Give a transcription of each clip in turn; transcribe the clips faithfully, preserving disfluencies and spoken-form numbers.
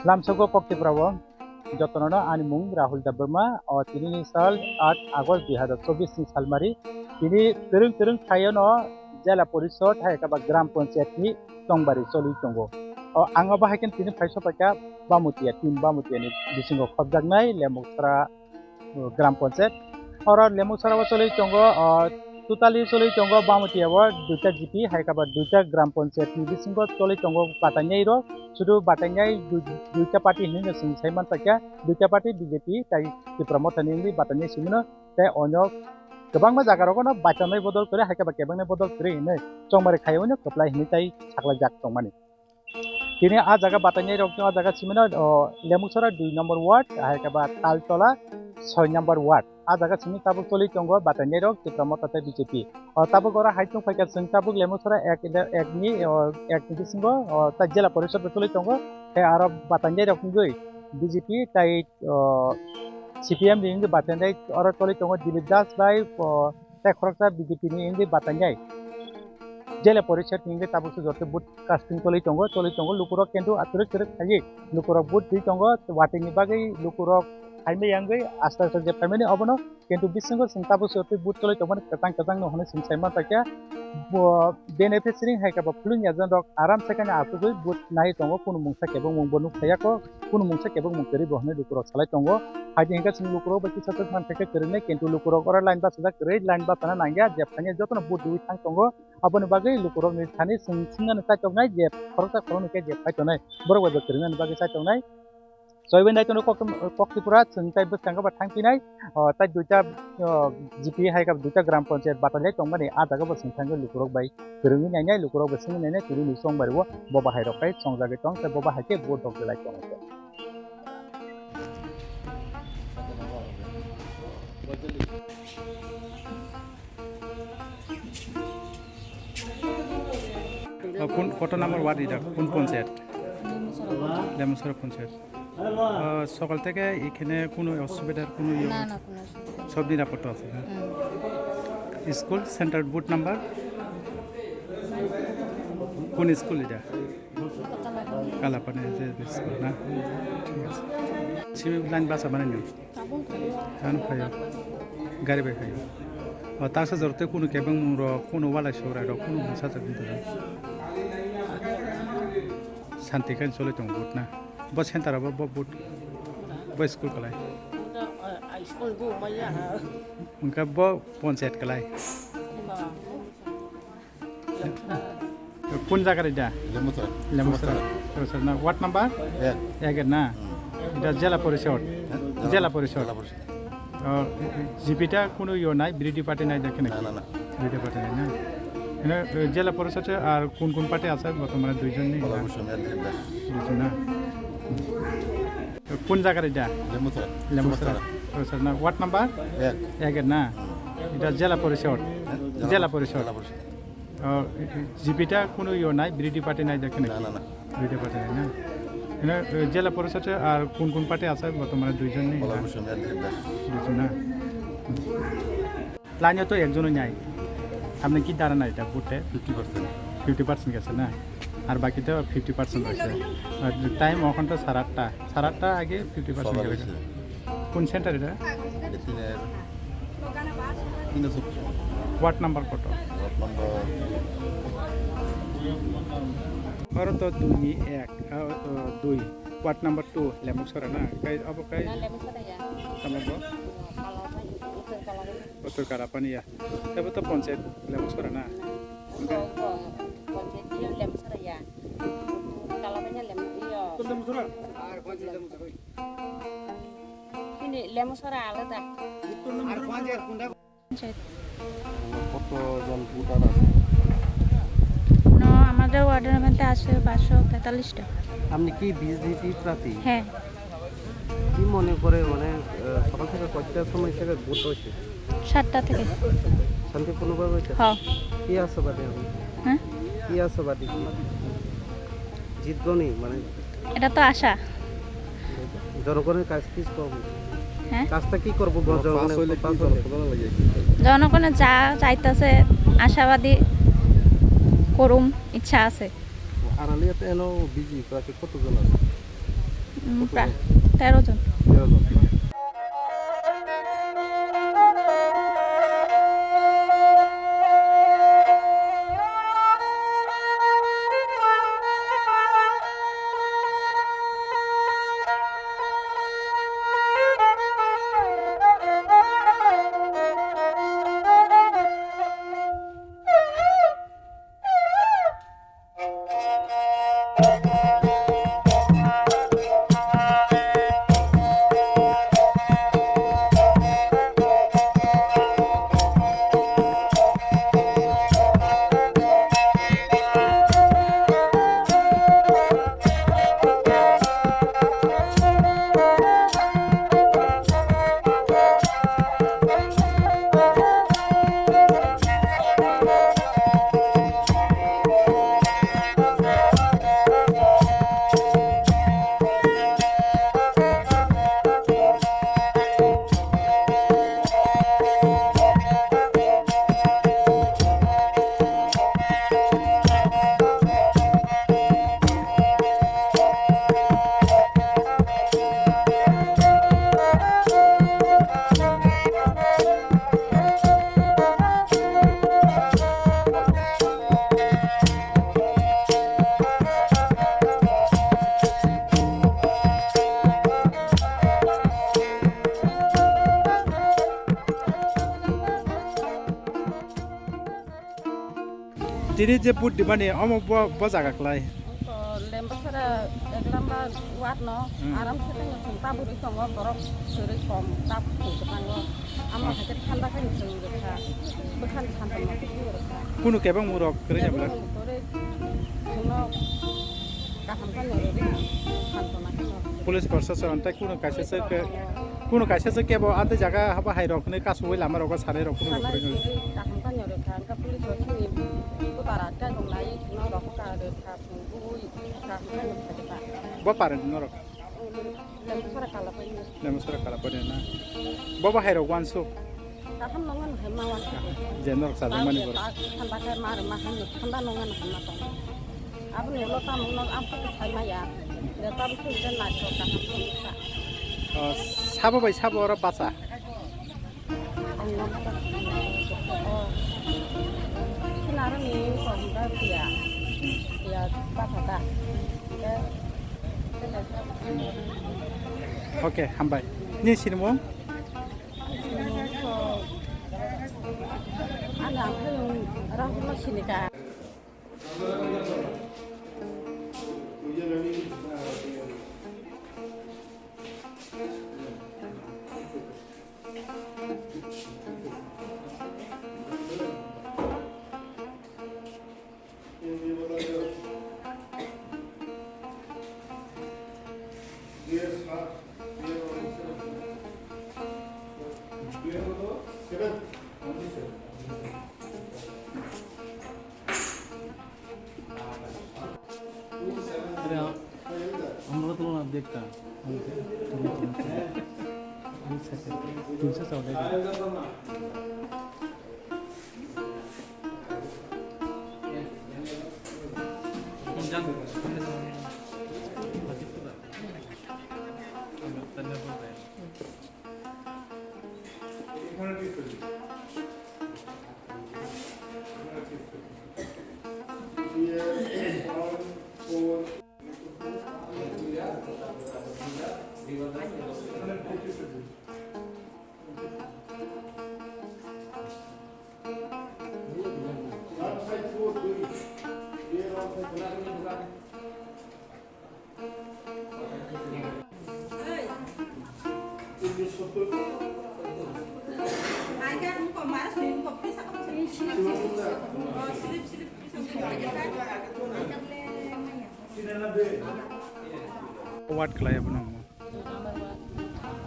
Lamsogo kok Tripura o jotono no ani mung Rahul Debbarma, o tini ni sal aat August dui hazar chobbish ni salmari. Tini twrwng twrwng thaio no Jela Porishad hai khe ba Gram Panchayat ni chongbari choli tongo. O ang abo hai khe tini phai sophaikha Bamutia, team Bamutia ni bisingo khopjaknai Lembuksora, o, Gram Panchayat. Oro Lembuksora o choli tongo, o, totally choli tongo Bamutia o duita G P, hai khe ba duita Gram Panchayat ni bisingo choli tongo batainai rok. Sudu batainai dui-, duita party hinwi no chwng sai manpaikha, duita party B J P tai Tipra Motha ni wngwi batainai simi no, tei onyo kwbangma jaga rogo no baitanai bodol kwrwi, hai khe ba kebengni bodol kwrwi hinwi chongmari khaiwi no kwplai hinwi tai saklaijak tongmani. Tini a jaga batainai rok, a jaga simino, o, Lembuksora dui number ward, hai khe ba Taltola soi number ward. A jaga simi tabuk choli tongo batainai rok Tipra Motha tei B J P. O, tabuk oro hai tong phaikha chwng tabuk Lembuksora ek, ek ni, o, ek ni bisingo, o, tai Jela Porishad bo choli tongo. Tei aro batainai rok wngwi B J P tai, o, C P M ni wngwi batainai oro choli tongo Dilip Das bai, o, tei khoroksa B J P ni wngwi batainai Jela Porishad ni wngwi tabuk se joto vote casting choli tongo, choli tongo lukurok, kintu atwrwk twrwk khaiwi lukurok vote rwi tongo, watwi ni bagwi lukurok phaimai wngwi aste aste je phaimani obono, kintu bisingo chwng tabuk se joto vote choli tongmani kwchang kwchang no hwnwi chwng sai manpaikha. Bo beneficiary hai khe bo polling agent rok aram se khe achugwi vote nai tongo, kunu mungsa kebengmung bo nuk phaiya kho, kunu mungsa kebengmung kwrwi bo hwnwi lukurok salai tongo. Hai di hwnkhe chwng lukurok bai kisa swk man khe kwrwngni, kintu lukurok oro line bachajak kwrwi, line bachana nangya, jeb thangya jotono vote rwi thang tongo. Aboni bagwi lukurokni thani chwng swngmani chaichoknai je khoroksa khoroknwi khe je phai tongnai, borok bai bo kwrwngnani bagwi chaichoknai. Soibai nai tongo kok, kok Tripura chwng tai bwskango ba thang phinai, o, tai duita, o, G P hai khe duita Gram Panchayat batalai tongmani, a jaga bo chwng thangwi lukurok bai kwrwngwi nainai, lukurok bai swngwi nainai, tini ni chongmari o bo bahai rok tai chongjagwi tong tei bo bahai khe vote rok belai tongo. ও, কোন, কত নম্বর ওয়ার্ড এটা? কোন পঞ্চায়েত? লেমুছড়া পঞ্চায়েত। লেমুছড়া পঞ্চায়েত। ও, সকাল থেকে এখানে কোনো অসুবিধার কোনো ইয়ে না, হচ্ছে? না, কোনো অসুবিধা নেই। সব নিরাপত্তা আছে, না? হুম। School, centre, booth number? কোন স্কুল এটা? কালাপানি। কালাপানি যে স্কুল, না? ঠিক আছে। সিভিল লাইন বাসা মানে নেই? Tabuk phaio. Ano phaio. Gari bai phaio. O, taksa jora tei kunu kebengmung rok, kunu walai sora rok, kunu bwsa rok wngkha. Santi khe choli tongo vote na. Bo center abo bo vote. Bo school kalai. School bo maya. Wngkha bo panchayat kalai. কোন জায়গার এটা? লেমুছড়া। লেমুছড়া। লেমুছড়া। না, ward number? এক। একের না? হুম। এটা জেলা পরিষদ? হ্যাঁ? জেলা পরিষদ। জেলা পরিষদ। ও, জিপিটা কোনো ইয়ে নাই, বিরোধী পার্টি নাই দেখে নাকি? না, না, না। বিরোধী পার্টি নাই না? এখানে, এ, জেলা পরিষদে আর কোন কোন পার্টি আছে? বর্তমানে দুইজন নেই না? বাংলাদেশ সরকার। দুইজন না? কোন জায়গার এটা? লেমুছড়া। লেমুছড়া। লেমুছড়া। ও, স্যার, না, ওয়ার্ড নাম্বার? এক। একের না? হুম। এটা জেলা পরিষদ? হ্যাঁ? জেলা পরিষদ। জেলা পরিষদ। ও, জিপিটা কোনো ইয়ে নাই, বিরোধী পার্টি নাই দেখে নাকি? না, না, না। বিরোধী পার্টি নাই না? এখানে, এ, জেলা পরিষদে আর কোন কোন পার্টি আছে? বর্তমানে দুইজন নেই না? বাংলাদেশ সরকার। দুইজন না? লাইনে তো একজনও নাই। আপনি কি দাঁড়ান এটা ভোটে? Fifty percent. ফিফটি পার্সেন্ট গেছে না? আর বাকি তো ফিফটি পার্সেন্ট রয়েছে। আর টাইম এখন তো সাড়ে আটটা। সাড়ে আটটা আগে ফিফটি পার্সেন্ট সবার গেলে। হয়েছে। কোন সেন্টার এটা? এটা তিনের তিন আছে। ওয়ার্ড নাম্বার কত? ওয়ার্ড নাম্বার ওরা তো দুই, এক, আ, আ, দুই। ওয়ার্ড নাম্বার টু, লেমুকসরা না? কাই, আবো কাই? না, লেমুকসরা ইয়া। Tamo bo? Kala, utor Kala. Utor Kalapani ya. Tabo to panchayat Lemsora na? Bo, bo, panchayat iyo Lemsora ya. Kalapani Lem-, iyo. Lemsora. Ar panchayat Lemsora. Ini Lemsora alada. Ar panchayat kunda? কতজন ভোটার আছে? না, আমাদের ওয়ার্ডের মধ্যে আছে পাঁচশো তেতাল্লিশটা। আপনি কি বিজেপি প্রার্থী? হ্যাঁ। কি মনে করে, মানে, আহ, সকাল থেকে কয়টার সময় থেকে ভোট হয়েছে? সাতটা থেকে। শান্তিপূর্ণভাবে হয়েছে? হ্যাঁ। কি আশাবাদী আপনি? হ্যাঁ? কি আশাবাদী কি? জিতবনি, মানে? এটা তো আশা। জনগণের কাজ কি করব? হ্যাঁ? কাজটা কি করব? জনগণের পাস হইলে কি জনগণের জনগণের যা চাইতেছে, আশাবাদী করুম, ইচ্ছা আছে। আড়ালিয়াতে এনো বিজেপি প্রার্থী কতজন আছে? Mm, pra-, tero jon. Tero jon. Tini je vote dimani omo bo, bo jaga klai. To Lembasara ek lamba ward no Hmm. aram se tengno chwng tabuk rwi tongo, borok kwrwi kom tabuk kwrwi kwbangma. Amo Hmm. hai khe thanda khe chwng rwkha, bwkhani santama khe rwkha. Kunu kebeng murok kwrwi Kebeng nya bwlak? Murok kwrwi chwngno kaham khe norwi rwkha, santama khe norwi rwkha. Police proshashan tei kunu kaisa se Police ke, rok tongo. Kunu kaisa se kebo a tei jaga haba hai rok hwnwi kasugwi lama rogo sanai rok kunu rok Sanai kwrwi. Kwrwi kaham khe norwi rwkha, hwnkhe police rok chini butara khe rok nai chwngno rok kha rwkha. Bo parent norok? Lemsora Kalapani. Lemsora Kalapani na? Bo bahai rok wansuk? Kaham nongo no hai ma wansuk. Je norok sajak mani borok. Thanda khe mar ma han thanda nongo no hai ma tong. Aboni ulo tamo no amsa khe sai ma ya. Je tamo khe je na so kaham khe sa. O, sabo bai sabo oro bacha? Ang nokha. Oh. Sinaroni somda tiya. Tiya bathata. Oke, hambai. Ni sinimung? Ano ang phayung Rahul Sinika. Seven. Only seven. अरे, हम लोग तो ना देखता। तीन सौ चौदह। Ward khlai abono.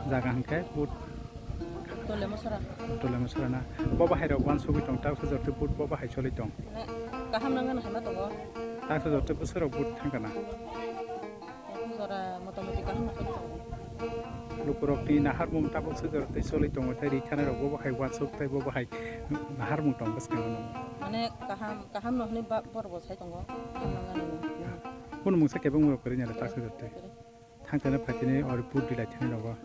Jaga hwnkhe vote. Tole Mosora. Tole Mosora na. Bo bahai rok wansugwi tong, tak sujak twi vote bo bahai choli tong. Mane kaham nangani hwnma tongo. Tak sujak twi bwswk rok vote thangkha na. Jora motamoti kaham nangkha. Lukurokni naharmung tabuk sujak twi choli tongo, tei ri thanai rok bo bahai wansuk tei bo bahai naharmung tong bwskango. Mane kaham, kaham no hwnwi ba-, borok bo sai tongo. Kaham nangani. Kunu mungsa kebengma rok kwrwi nai tak sujak twi. Ang tene phaitini ori put dilai thani rogo.